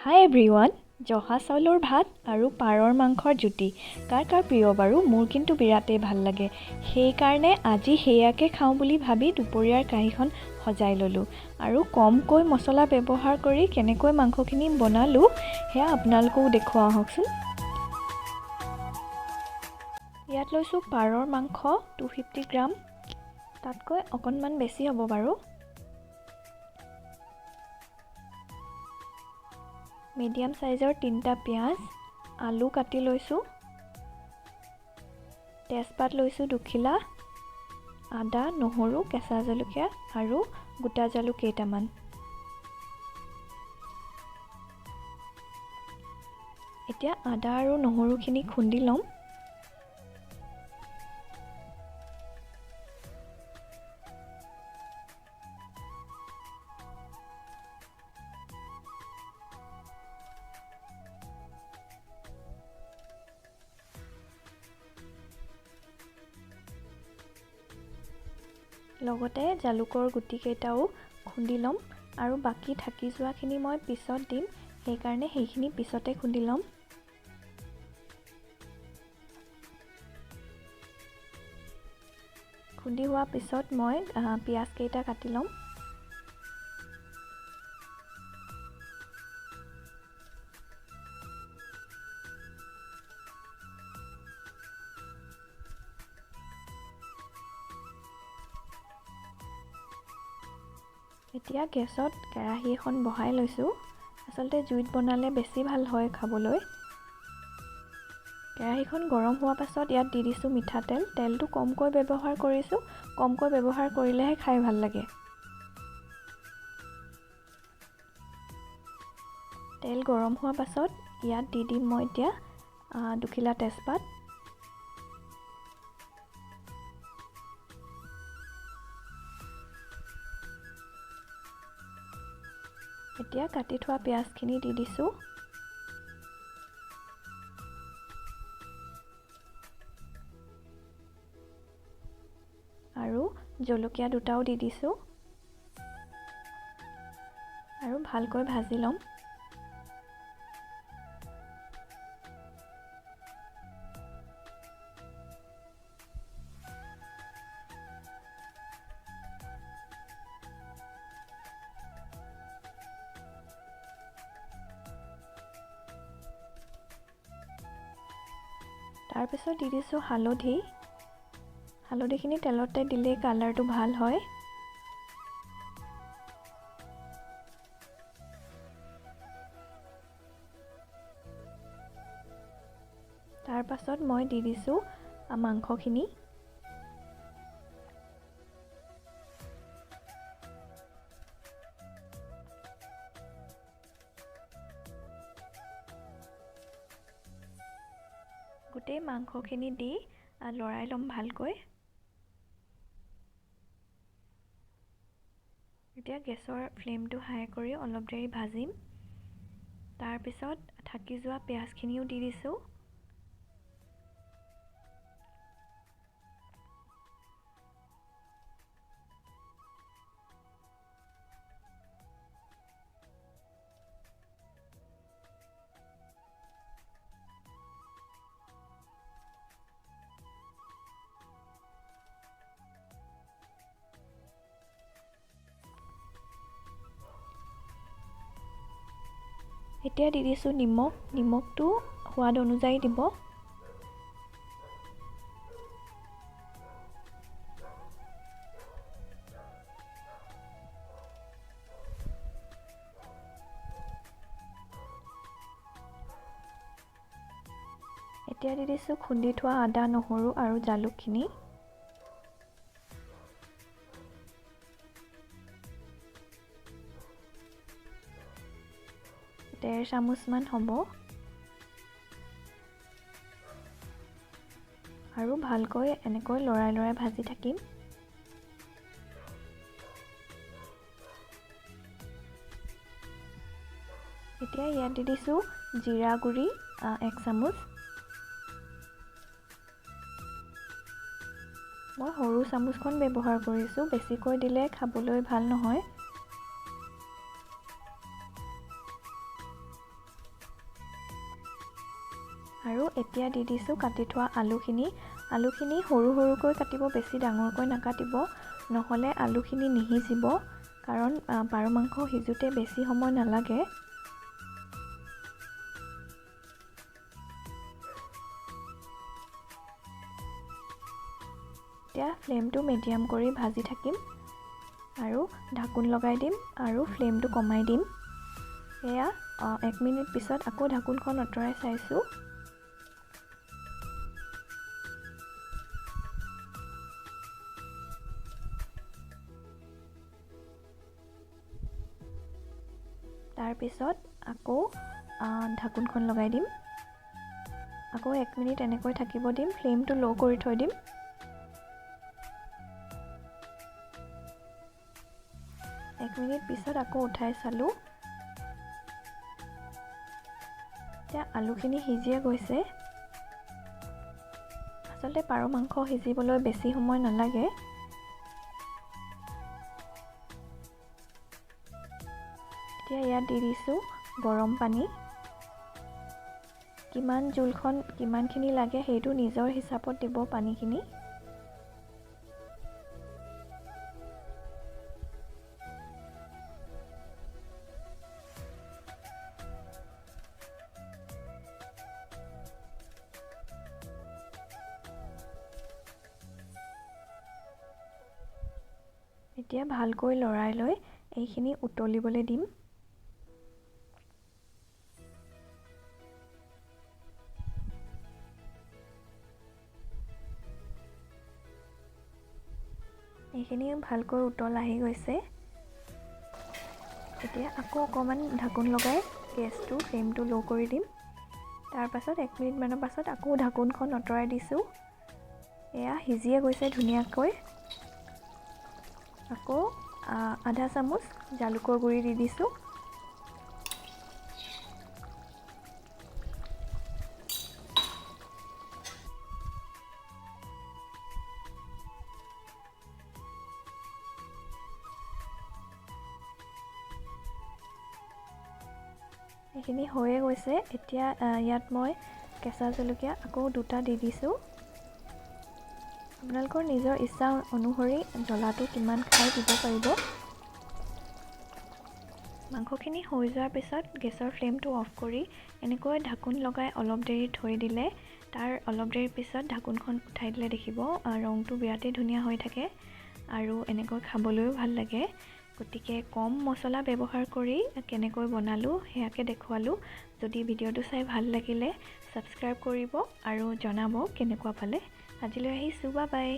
হাই everyone, জহা চাউলৰ ভাত আৰু পাৰৰ মাংসৰ জুতি কাৰ কাৰ প্ৰিয় বাৰু? মোৰ কিন্তু বিৰাটেই ভাল লাগে। সেইকাৰণে আজি সেয়াকে খাওঁ বুলি ভাবি দুপৰীয়াৰ কাঁহীখন সজাই ল'লোঁ আৰু কমকৈ মছলা ব্যৱহাৰ কৰি কেনেকৈ মাংসখিনি বনালোঁ সেয়া আপোনালোকো দেখুৱাওঁ আহকচোন। ইয়াত লৈছোঁ পাৰৰ মাংস 250 গ্ৰাম, তাতকৈ অকণমান বেছি হ'ব বাৰু। মিডিয়াম চাইজৰ 3টা পিঁয়াজ, আলু কাটি লৈছোঁ, তেজপাত লৈছোঁ 2 খিলা, আদা, নহৰু, কেঁচা জলকীয়া আৰু গোটা জালুক কেইটামান। এতিয়া আদা আৰু নহৰুখিনি খুন্দি ল'ম। লগতে জালুকৰ গুটিকেইটাও খুন্দি ল'ম আৰু বাকী থাকি যোৱাখিনি মই পিছত দিম, সেইকাৰণে সেইখিনি পিছতে খুন্দি ল'ম। খুন্দি হোৱাৰ পিছত মই পিঁয়াজকেইটা কাটি ল'ম। এতিয়া গেছত কেৰাহী এখন বহাই লৈছোঁ। আচলতে জুইত বনালে বেছি ভাল হয় খাবলৈ। কেৰাহীখন গৰম হোৱাৰ পাছত ইয়াত দি দিছোঁ মিঠাতেল। তেলটো কমকৈ ব্যৱহাৰ কৰিছোঁ, কমকৈ ব্যৱহাৰ কৰিলেহে খাই ভাল লাগে। তেল গৰম হোৱাৰ পাছত ইয়াত দি দিম মই এতিয়া 2 খিলা তেজপাত। এতিয়া কাটি থোৱা পিঁয়াজখিনি দি দিছোঁ আৰু জলকীয়া দুটাও দি দিছোঁ আৰু ভালকৈ ভাজি ল'ম। তাৰপিছত দি দিছোঁ হালধি। হালধিখিনি তেলতে দিলেই কালাৰটো ভাল হয়। তাৰপাছত মই দি দিছোঁ মাংসখিনি। গোটেই মাংসখিনি দি লৰাই ল'ম ভালকৈ। এতিয়া গেছৰ ফ্লেমটো হাই কৰি অলপ দেৰি ভাজিম। তাৰপিছত থাকি যোৱা পিঁয়াজখিনিও দি দিছোঁ। এতিয়া দি দিছোঁ নিমখ। নিমখটো সোৱাদ অনুযায়ী দিব। এতিয়া দি দিছোঁ খুন্দি থোৱা আদা, নহৰু আৰু জালুকখিনি। 1.5 চামুচমান হ'ব আৰু ভালকৈ এনেকৈ লৰাই লৰাই ভাজি থাকিম। এতিয়া ইয়াত দি দিছোঁ জিৰা গুড়ি 1 চামুচ। মই সৰু চামুচখন ব্যৱহাৰ কৰিছোঁ, বেছিকৈ দিলে খাবলৈ ভাল নহয়। আৰু এতিয়া দি দিছোঁ কাটি থোৱা আলুখিনি। আলুখিনি সৰু সৰুকৈ কাটিব, বেছি ডাঙৰকৈ নাকাটিব, নহ'লে আলুখিনি নিসিজিব, কাৰণ পাৰ মাংস সিজোতে বেছি সময় নালাগে। এতিয়া ফ্লেমটো মিডিয়াম কৰি ভাজি থাকিম আৰু ঢাকোন লগাই দিম আৰু ফ্লেমটো কমাই দিম। এয়া 1 মিনিট পিছত আকৌ ঢাকোনখন আঁতৰাই চাইছোঁ। তাৰপিছত আকৌ ঢাকোনখন লগাই দিম। আকৌ 1 মিনিট এনেকৈ থাকিব দিম, ফ্লেমটো ল' কৰি থৈ দিম। 1 মিনিট পিছত আকৌ উঠাই চালোঁ। এতিয়া আলুখিনি সিজিয়ে গৈছে। আচলতে পাৰ মাংস সিজিবলৈ বেছি সময় নালাগে। এতিয়া ইয়াত দি দিছোঁ গৰম পানী। কিমান জোলখন কিমানখিনি লাগে সেইটো নিজৰ হিচাপত দিব পানীখিনি। এতিয়া ভালকৈ লৰাই লৈ এইখিনি উতলিবলৈ দিম। এইখিনি ভালকৈ উতল আহি গৈছে। এতিয়া আকৌ অকণমান ঢাকোন লগাই গেছটো ফ্লেমটো ল' কৰি দিম। তাৰপাছত 1 মিনিটমানৰ পাছত আকৌ ঢাকোনখন আঁতৰাই দিছোঁ। এয়া সিজিয়ে গৈছে ধুনীয়াকৈ। আকৌ আধা চামুচ জালুকৰ গুড়ি দি দিছোঁ। এইখিনি হৈয়ে গৈছে। এতিয়া ইয়াত মই কেঁচা জলকীয়া আকৌ 2টা দি দিছোঁ। আপোনালোকৰ নিজৰ ইচ্ছা অনুসৰি জ্বলাটো কিমান খাই দিব পাৰিব। মাংসখিনি হৈ যোৱাৰ পিছত গেছৰ ফ্লেমটো অফ কৰি এনেকৈ ঢাকোন লগাই অলপ দেৰি থৈ দিলে, তাৰ অলপ দেৰিৰ পিছত ঢাকোনখন উঠাই দিলে দেখিব ৰংটো বিৰাটেই ধুনীয়া হৈ থাকে আৰু এনেকৈ খাবলৈও ভাল লাগে। গতিকে কম মছলা ব্যৱহাৰ কৰি কেনেকৈ বনালোঁ সেয়াকে দেখুৱালোঁ। যদি ভিডিঅ'টো চাই ভাল লাগিলে ছাবস্ক্ৰাইব কৰিব আৰু জনাব কেনেকুৱা পালে। আজিলৈ আহিছোঁ, বাই বাই।